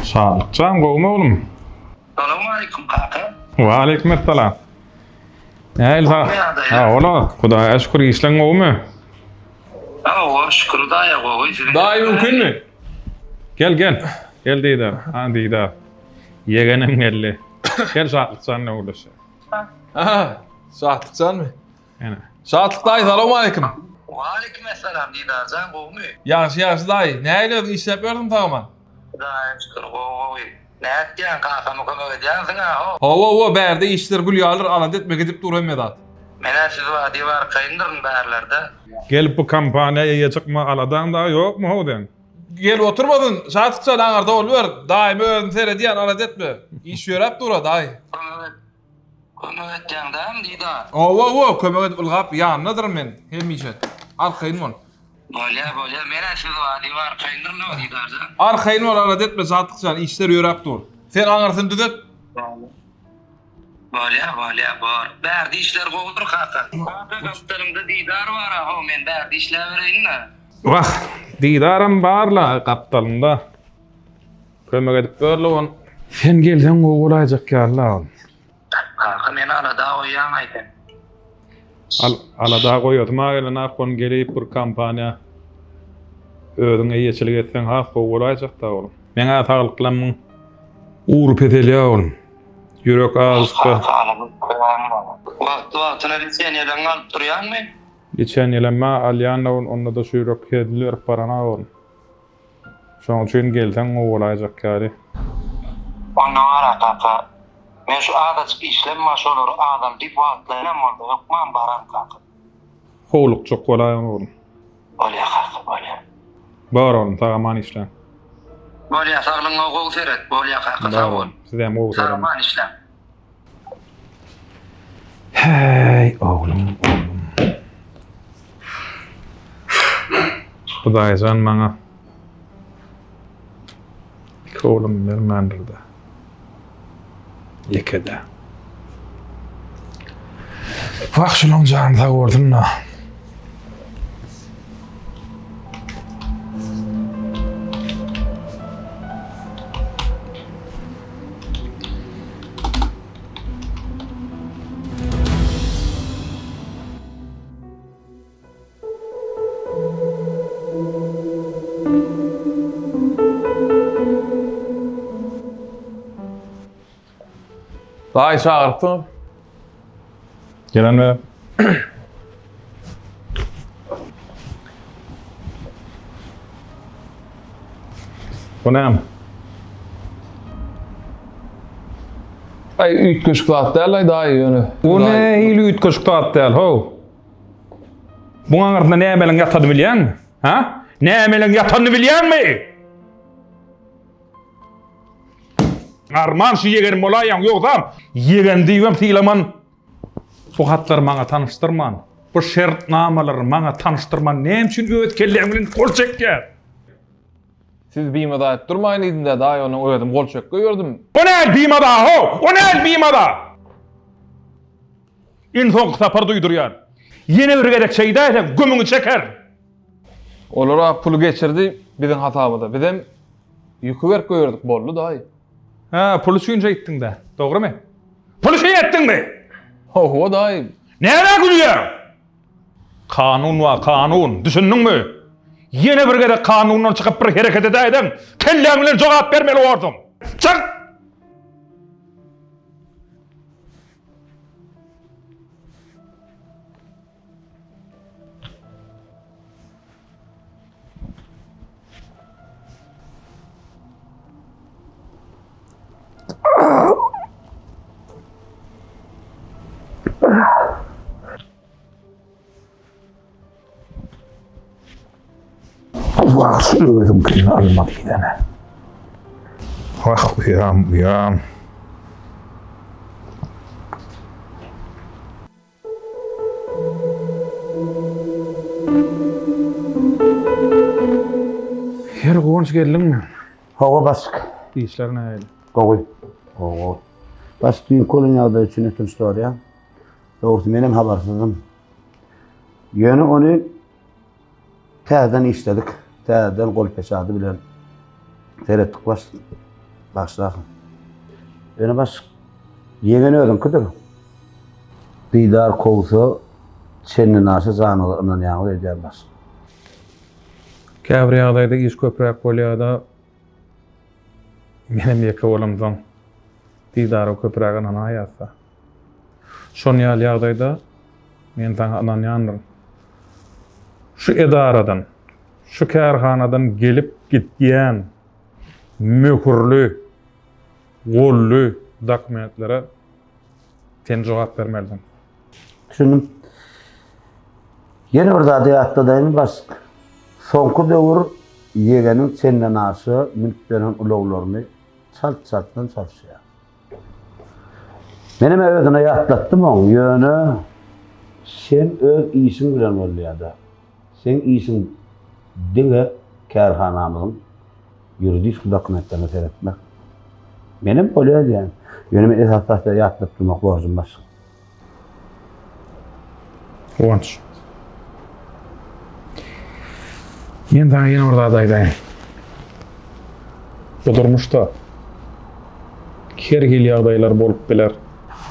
Şatlykjan gowumy oglum? Salowmaleýkim kaka. Waleýkim essalam. Nähili sag? Ha, ola, Hudaýa şükür işleň gowumy? Hawa, şükür Hudaýa gowy. Siziň Daýy mümkinmi? Gel, gel. Gel Didar. Ha, Didar. Ýegenim geldi. Gel Şatlykjan bilen gürleşeýin. Aha, Şatlykjanmy? Ene. Şatlyk daýy, salowmaleýkim. Waleýkim essalam Didarjan gowumy? Ýagşy, ýagşy daýy. Nähili özüň işläp ýörsüň sag-aman? Hudaýa şükür gowy gowy. Nätýäň kakama kömek edýänsiň-ä how? Hawa hawa bärde işler gül ýalyr alada etme gidip dur hemme zat. Menä siz bar diýip arkaýyndyryn bärlerde. Gelip bu kompaniýa eýe çykma aladaň dagy ýokmy how seň? Gelip oturmasyn Şatykjan aňyrda boluber daýyma özüm seredýän alada etme iş ýöräp dura daýy. Kömek et kömek etýäň dämi Didar? Hawa hawa kömek edip ylgap ýanyndadyryn men hemişe arkaýyn bol. Bolýa bolýa menä siz bar diýip arkaýyndyryn how Didarjan. Arkaýyn bol alada etme Şatlykjan işler ýöräp dur. Sen aňyrsyny düzet. Bolýa bolýa bor. Bärde işler gowudyr kaka. Kaka gapdalymda Didar bara how men bärde işläbereýin-dä. Wah Didaram barla gapdalynda. Kömek edip ber-le ol. Sen gelseň gowy bolaýjak ýaly-la ol. Kaka meni alada goýýaňaý sen. Al, alada goýasym-a gelenok, ony gelip bir kompaniýa özüň eýeçilik etseň has gowy bolaýjak-da oglum. Meň-ä saglyklamyň ugry peselýär oglum. Ýürek azajyk-da. Kaka alada goýýaň maňa. Wagtly-wagtyna liçeniýeleňi alyp durýaňmy? Liçeniýelem-ä alýan-da oglum, onda-da şu ýürek hezil berip baranok oglum. Şoň üçin gelseň gowy bolaýjak ýaly. Onda bar-a kaka. Men şu azajyk işlem bar şolary azaldyp wagtlaýynam bolsa hökman bararyn kaka. Howlukjak bolaýyň oglum. Bolýa kaka bolýa. Bar oglum sag aman işläň. Bolýa saglygyňa gowy seret bolýa kaka sag bol. Sizem gowy serediň. Sag aman işläň. Häý oglum oglum. Hudaýjan maňa iki oglum bermändir-de. Ýeke-de. Wah şulaň jany sag bolsun-da. Daýy çagyrypsyňyz. Gelen we Bu näme? Aý üýtgeşik zat däl aý daýy ýöne. Bu nähili üýtgeşik zat däl how? Buň aňyrsynda nämeliň ýatanyny bilýäňmi? Ha? Nämeliň ýatanyny bilýäňmi? Arman şu ýegenim bolaýýaň, ýogsam ýegen diýibem sylaman. Bu hatlary maňa tanyşdyrman, bu şertnamalary maňa tanyşdyrman näme üçin öz kelläň bilen gol çekýär? Siz bimaza edip durmaýyn diýdim-dä daýy onuň özüm gol çek goýberdim. O näl bimaza how? O näl bimaza? Iň soňky sapar duýdurýan. Ýene bir gezek şeýdäýseň gömüňi çekerin. Olar-a puly geçirdi biziň hasabymyza. Bizem ýüki berip goýberdik boldy daýy. Hä, pul üçin şeýtdiň-dä, dogrymy? Pul üçin etdiňmi? Hawa daýy. Nämä gülýäň? Kanun bar, kanun, düşündiňmi? Ýene bir gezek kanundan çykyp bir hereket edäýseň, kelläň bilen jogap bermeli borsuň. Çyk! Wah, şu özüňkini alma diýdene. Wah, uýam, uýam. Her Guwanç geldiňmi? Hawa başlyk. Işler nähili? Gowy. Gowy gowy. Başlyk düýnki bolan ýagdaý üçin ötünç soraýan. Dogrusy menem habarsyzdym. Ýöne ony täzeden işledik. Täzeden gol peçady bilen seretdik başlyk. Bagyşlarsyň. Ýöne başlyk, ýegen özüňkidir. Didar kowsa, çendenaşa janyňyza ynanýaňyz öýdýän başlyk. Käbir ýagdaýda iş köpräk bolýar-da, menem ýeke bolamsoň, Didara köpräk ynanaýýas-da. Şon ýaly ýagdaýda men saňa ynanýandyryn. Şu edaradan, şu kärhanadan gelip gidýän möhürli, golly dokumentlere sen jogap bermelisiň. Düşündim. Ýene bir zady ýatladaýyn, başlyk. Soňky döwür ýegeniň çendenaşa münüp ýören ulaglaryny çalt-çaltdan çalyşýar. Menem özüne ýatlatdym oň, ýöne sen öz işiň bilen bolýada. Seň işiň diňe kärhanamyzyň ýuridiski dokumentlerine seretmek. Menem bolýa diýýän. Ýöne men esasy zatlary ýatlap durmak borjum başga. Guwanç. Men saňa ýene bir zat aýdaýyn. Bu durmuşda her hili ýagdaýlar bolup biler.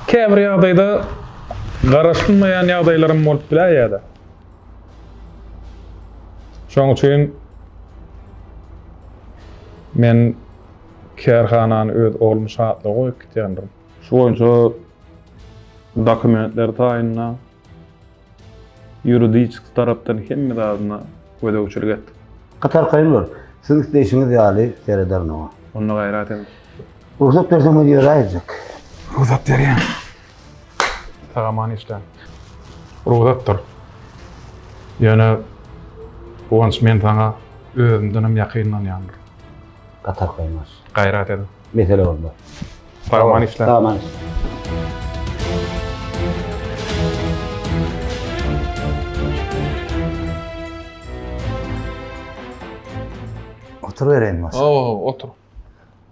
Käbir ýagdaýda garaşylmaýan ýagdaýlaram bolup biläýýär-de. Şonuň üçin men kärhanany öz oglum Şatlyga goýup gidýändirin. Şu boýunça dokumentleri taýynla, ýuridiçeski tarapdan hemme zadyna gözegçilik et. Gaty arkaýyn bol. Siziň isleýşiňiz ýaly serederin oňa. Onda gaýrat et. Rugsat berseňiz ýöräýjek. Rugsat berýän. Sag-aman işläň. Rugsatdyr. Ýöne Guwanç men saňa özümdenem ýakyn ynanýandyryn. Gaty arkaýyn bol. Gaýrat ediň. Mesele bolmaz. Sag-aman işläň. Sag-aman işläň. Oturybereýin başlyk. Hawa, otur.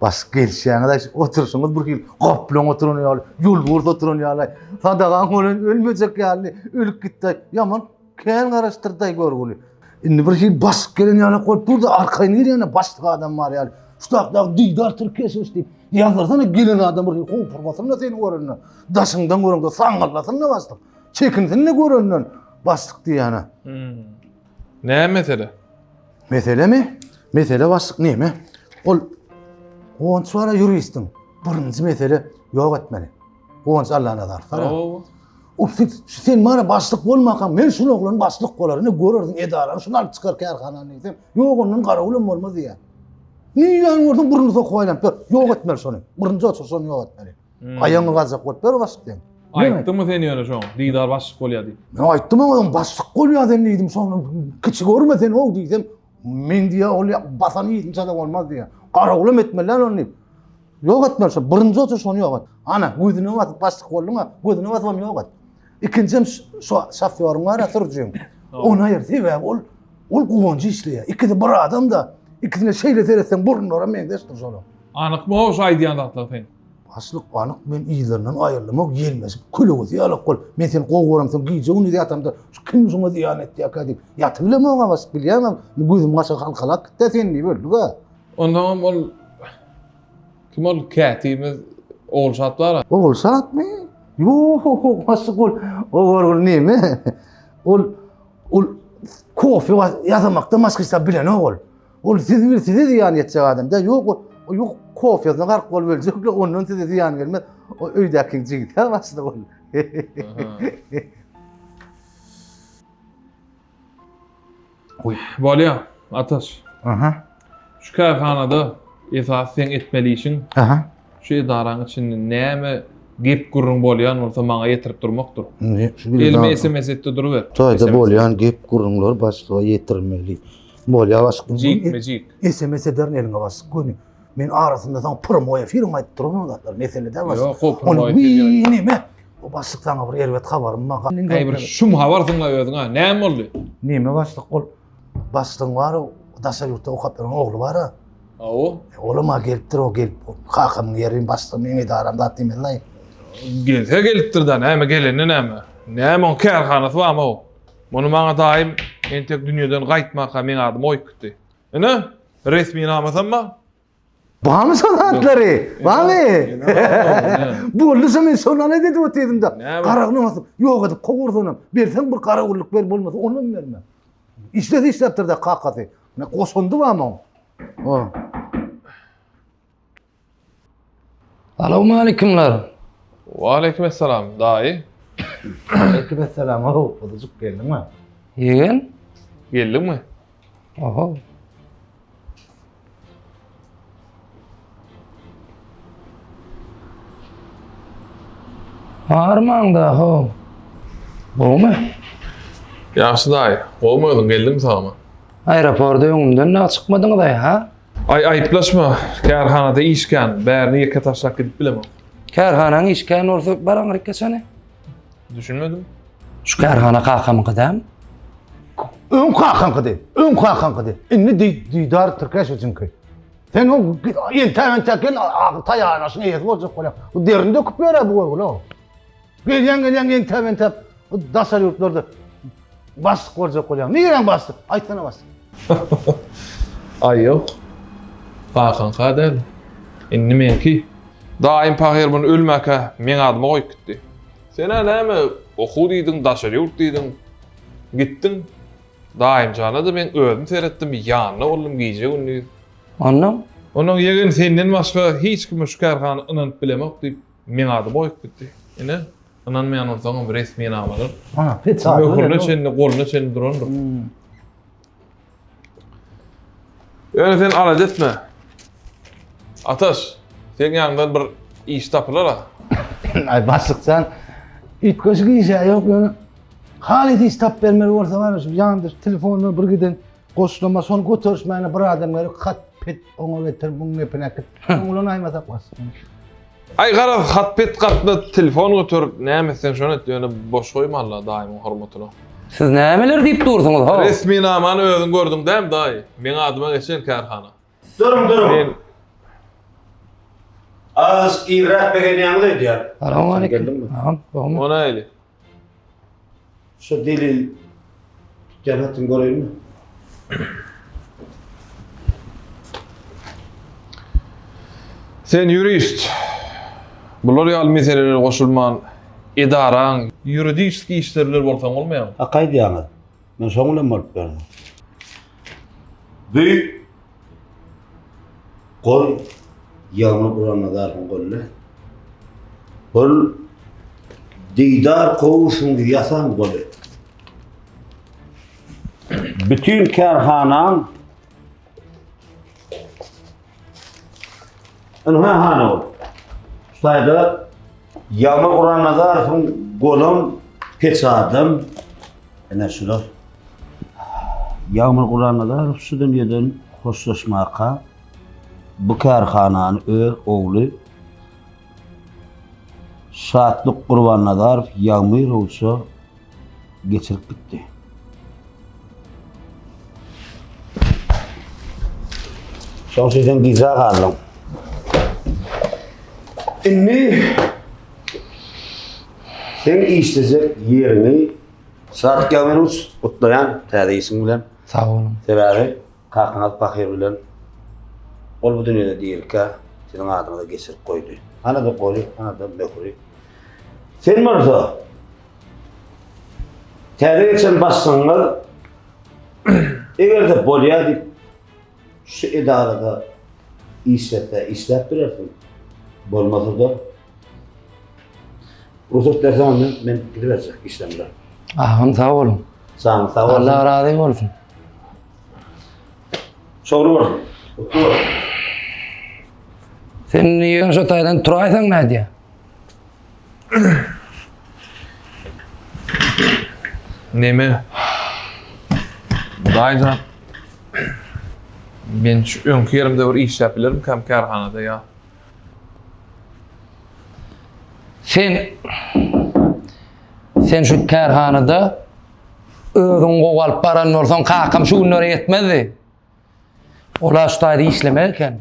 Başlyk gelişýäňiz aý, oturyşyňyz bir hili gaplaň oturan ýaly, ýolbars oturan ýaly. Sadagaň bolan ölmejek ýaly, ölüp gitdi. Ýaman kän garaşdyrdy görgüli. Indi bir hili başlyk gelen ýaly bolup durdy, arkaýyn girýän başlyk adam bar ýaly. Şu takdaky Didar Tirkeşewiç diýip ýazdyrsana gelen adam bir hili howpurmasyn-da seni görende. Daşyňdan görende saňňyllasyn-da başlyk. Çekinsin-de görenden başlyk diýýäne. Hmm. Näme mesele? Meselemi? Mesele başlyk neme? Ol Guwanç bar ýuristiň. Birinji mesele ýok etmeli. Guwanç Allanazar. Sara. O sen, sen bana başlyk bolmakaň men şul oglan başlyk bolar. Ne görersiň edarany şunu alyp çykar kärhanany diýsem, ýok ondan garawulam bolmaz diýýär. Niýän görseň burnuny sokup aýlanyp ýör. Ýok etmeli şony. Birinji oçur şony ýok etmeli. Hmm. Aýagyňy gazjak bolup ýör başlyk diýen. Aýtdyňmy sen ýöne şoň Didar başlyk bolýar diýip? Men aýtdym oňa başlyk bolýar sen diýdim, şoň kiçi görme sen o diýsem, men diýýär ol basan ýitim çada bolmaz diýýär. Garawulam etmeli ony diýip. Ýok etmeli şo, birinji otur şony ýok et. Ana, gözüne basyp başlyk bolduň-a, gözüne basybam ýok et. Ikinjim şo şofýoryň bar-a sürüjiň. Ony aýyr, sebäbi ol ol guwanjy işleýär. Ikisi bir adam-da, ikisine şeýle seretseň burunlaram meňzeşdir şolaň. Anykmy o şu aýdýan zatlar seň? Başlyk anyk men yzlaryndan aýrylamok ýelmeşip kölegesi ýalak bol. Men seni gowy göremsoň gije gündiz ýatamda şu kim şuňa zyýan etýärkä diýip ýatyp bilemok-a başlyk bilýäňem gözüm gaşa halkalap gitdä sen diýip öldük-ä. Onsoňam ol kim ol kätibimiz Ogulşat bar-a. Ogulşatmy? Ýok başlyk ol o görgüli neme? Ol ol kofe ýasamakdan başga hiç zat bilenok ol. Ol siz bir size zyýan ýetjek adam däl. Ýok, o ýok kofesine gark bolup öljek, ondan size zyýan gelmez. O öýdäkiň jigisi başda ol. Oý. Bolýa, Ataş. Aha. Şu kärhanada esasy seň etmeli işiň. Aha. Şu edaraň içinde näme gep gürrüň bolýan bolsa maňa ýetirip durmakdyr. Elime SMS etde duruber. Toýda bolýan gep gürrüňleri başlyga ýetirmeli. Bolýa başlyk. Jikme jik. SMS ederin eliňe başlyk göni. Men arasynda saňa primoý efir aýdyp duran o zatlar mesele däl başlyk. Ýok, o primoý efir. Neme? O başlyk saňa bir erbet habarym bar. Äý bir şum habarsyň-la özüň-a. Näme boldy? Neme başlyk ol başlygyň bar daşary ýurtda okap ýören ogly bar-a. Hawa. E, olam-a gelipdir, o gelip kakamyň ýeri başlygym meň edaram zat diýmez-laý. Gelse gelipdir-dä, näme gelende näme? Näme oň kärhanasy barmy o? Muny maňa daýym entek dünýeden gaýtmaka meň adymy goýup gitdi. Ine, resminamasam bar. Barmy şol zatlary? Barmy? Boldy şo men şondan edip otyrdım-da. Garagyny basyp, ýok edip kowursanam, berseň bir garawullyk ber, bolmasa onam berme. Işlese işläpdir-de kakasy. Ne goşundy barmy oň? O. Salowmalikumlar. Waleýkim essalam, daýy. Aleýkim essalam, how, guzujyk geldiňmi? Ýegen? Geldiňmi? Oho. Armaň-da, how. Gowumy? Ýagşy daýy, gowumy özüň, geldiňmi sagama? Aeroporda öňümden dagy çykmadyňyz-aý, ha? Aý, aýyplaşma, kärhanada iş kän, bärini ýeke taşlap gidip bilemok. Kärhanaň işi kän bolsa, bar aňryk geçeni. Düşünmedim. Şu kärhana kakamyňky dämi? Öň kakaňkydy, öň kakaňkydy. Indi Didar Tirkeşewiçiňki. Sen o entäk-entäk gel, taýýarlaşyň eýesi boljak bolýaň. Bu derini döküp ýör-ä bu görgüli. Gelýäň gelýäň entäp entäp daşary ýurtlarda başlyk boljak bolýaň. Niräň başlyk? Aýtsana başlyk. Aý ýok. Kakaňka däl. Indi meňki. Daýym pahyr muny ölmäkä meň adyma goýup gitdi. Sen-ä näme okuw diýdiň, daşary ýurt diýdiň. Gitdiň. Daýymjana-da men özüm seretdim, ýanynda boldum gije-gündiz. Onnoň? Onnoň ýegen senden başga hiç kime şu kärhana ynanyp bilemok diýip, Meň adyma goýup gitdi. Ine, ynanmaýan bolsaňam resminamalar. Ha, peçat. Möhürine çenli, goluna çenli durandyr. Hmm. Ýöne sen alada etme. Ataş, seň ýanyňdan bir iş tapylar-a. Aý başlykjan, üýtgeşik iş-ä ýok, ýöne halys iş tapyp bermeli bolsa bar, şu ýanynda telefonda bir giden goşlama, şony göterişmäne bir adam gerek, hat pet oňa getir, muň gepini äkit. Soň ulanaýmasak başga. Aý garaz hat pet gatna telefon göter näme etseň şony et ýöne boş goýma Allah daýymyň hormatyna. Siz nämeler diýip dursuňyz how? Resminamany özüň gördüň dämi daýy? Meň adyma geçen kärhana. Duruň duruň. Men Azajyk irräk begenýäňiz öýdýän. Salowmaleýkim. Agam, gowumy? O nähili? Şu delil tutýan hatyny göreýinmi? Sen ýurist. Bular ýaly meselelere goşulman, edaraň ýuridiski işleri bilen bolsaň bolmaýarmy? Hak aýdýaňyz. Men şoň bilen bolup berdim. Bu Gol Ýagmyr Gurannazarowyň goly. Gol Didar Kowusyň ýasan goly. Bütin kärhanaň Ynha hany ol. Şu taýda Ýagmyr Gurannazarowyň golam peçadam ine şular. Ýagmyr Gurannazarow şu dünýeden hoşlaşmaka bu kärhanany öz ogly Şatlyk Gurbannazarow Ýagmyrowiçe geçirip gitdi. Şoň üçin sen gijä galdyň. Indi seň işlejek ýeriňi Şatlyk Ýagmyrowiç gutlaýan täze işiň bilen. Sag boluň. Sebäbi Kakyňyz pahyr bilen ol bu dünýede dirikä siziň adyňyza geçirip goýdy. Hany-da goly, hany-da möhüri. Sen bolsa täze geçen başlygyňyz eger-de bolýar diýip şu edarada işletse işläp bilersiň. Bolmasa-da Rugsat berseň onda men gidiberjek işlem bilen. Agam sag boluň. Janyň sag bolsun. Allah razy bolsun. Şowly bolsun. Gutly bolsun. Sen ýöne şo taýdan turaýsaň nädýä? Neme? Daýyjan. Men şu öňki ýerimde bir işläp bilermikäm kärhanada ýa? Sen sen şu kärhanada özüň gowy alyp baran bolsaň kakam şu günlere ýetmezdi. Ola şu taýda işlemek eken.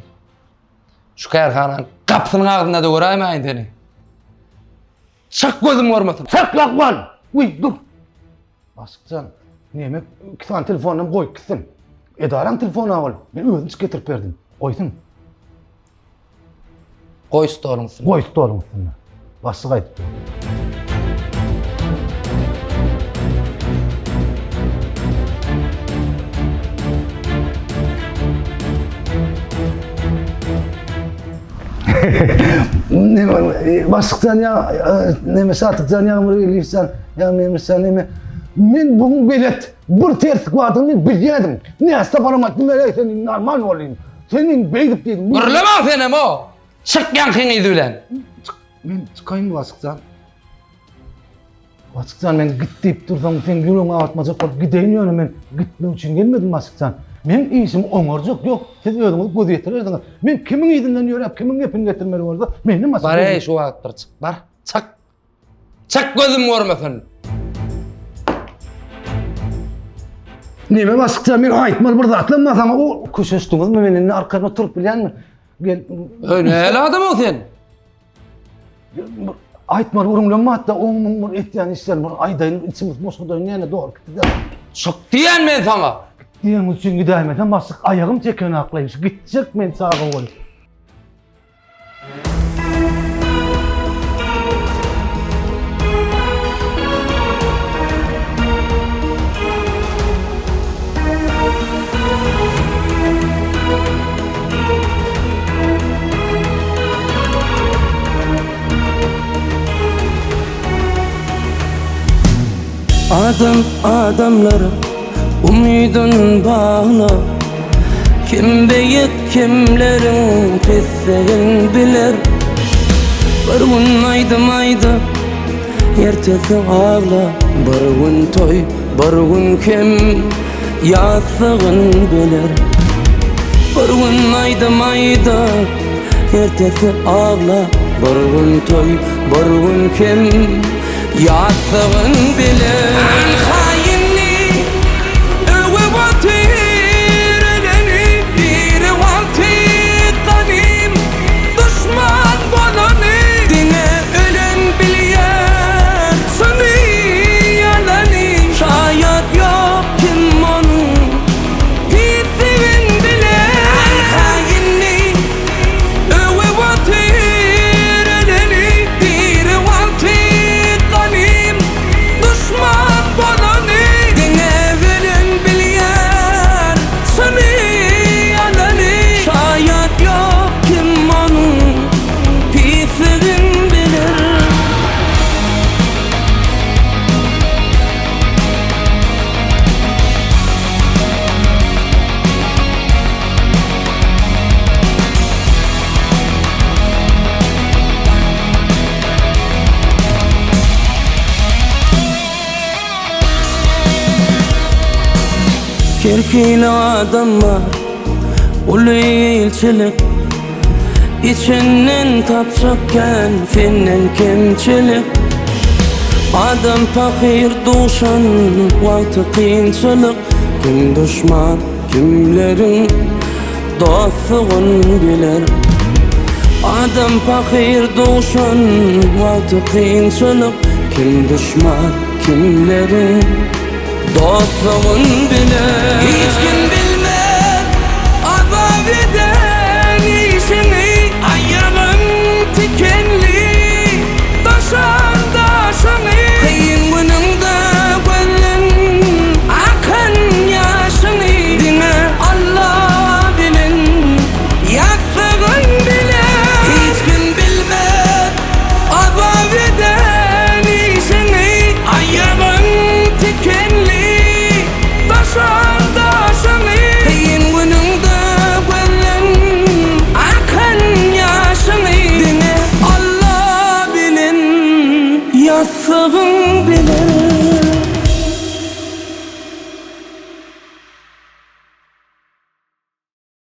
Şu kärhananyň gapysynyň agzynda da göräýmäýin seni. Çyk gözüm görmesin. Çyk lakman! Uý, dur. Başykjan, neme iki sany telefonam goýup gitsin. Edaraň telefony ol. Men özüm çykyp getirip berdim. Goýsun. Goý stoluň üstünde. Goý stoluň üstünde. Başlyk aýdyp dur. Başlykjan ýa neme Şatykjan Ýagmyr Geldiýewjan ýa Memişjan neme men bu belet bir terslik bardygyny men bilýärdim. Näçe saparam aýtdym eý sen normal bol diýdim. Sen indi beýdip diýdim. Gürleme senem o. Çyk ýaňkyň yzy bilen. Çyk men çykaýyn Başlykjan. Başlykjan men git diýip dursaň sen ýüregiňi agyrtmajak bolup gideýin ýöne men gitmek üçin gelmedim Başlykjan. Men işimi oňarjak ýok. Siz özüňiz göz ýetirersiňiz. Men kimiň yzyndan ýöräp kimiň gepini getirmeli bolsa meni Bar eý şu wagt bir çyk bar. Çyk. Çyk gözüm görmesin. Neme Başlykjan men aýtmaly bir zatlam bar saňa o köşeşdiňizmi men indi arkaýyn oturyp bilýänmi? Gel. Öý nähili adam o sen? Aýtmaly gürrüňlem bar-da, oň muň bir etýän işlerini bir aýdaýyn, içimiz boşadaýyn ýene dogry gitdi-de. Çyk diýen men saňa. Diýeniň üçin gidäýmesem başlyk aýagym çekenaklaýyn, şu gitjek men çaga bolup. Adam adamlara umydyn baglar Kim beýik kimleriň pesligin biler Bir gün aýdym aýdyp ertesi agla Bir gün toý bir gün hem Ýassygyn biler Bir gün aýdym aýdyp Ertesi agla Bir gün toý bir gün hem Ýassygyn biler Haýyny öwüp otyr öleni Biri wagty ganym duşman bolany Diňe ölen bilýär çyny ýalany Şaýat ýok kim onuň pisligin biler Haýyny öwüp otyr öleni Diri wagty ganym duşman bolany Diňe ölen bilýär çyny ýalany Şaýat ýok kim onuň pisligin biler. Her hili adam bar Uly ilçilik Içinden tapjak kän senden kemçilik Adam pahyr duşan wagty kynçylyk Kim duşman kimleriň dostlugyn biler Adam pahyr duşan wagty kynçylyk Kim duşman kimleriň Dostlugyn biler. Hiç kim bilmez azap eden.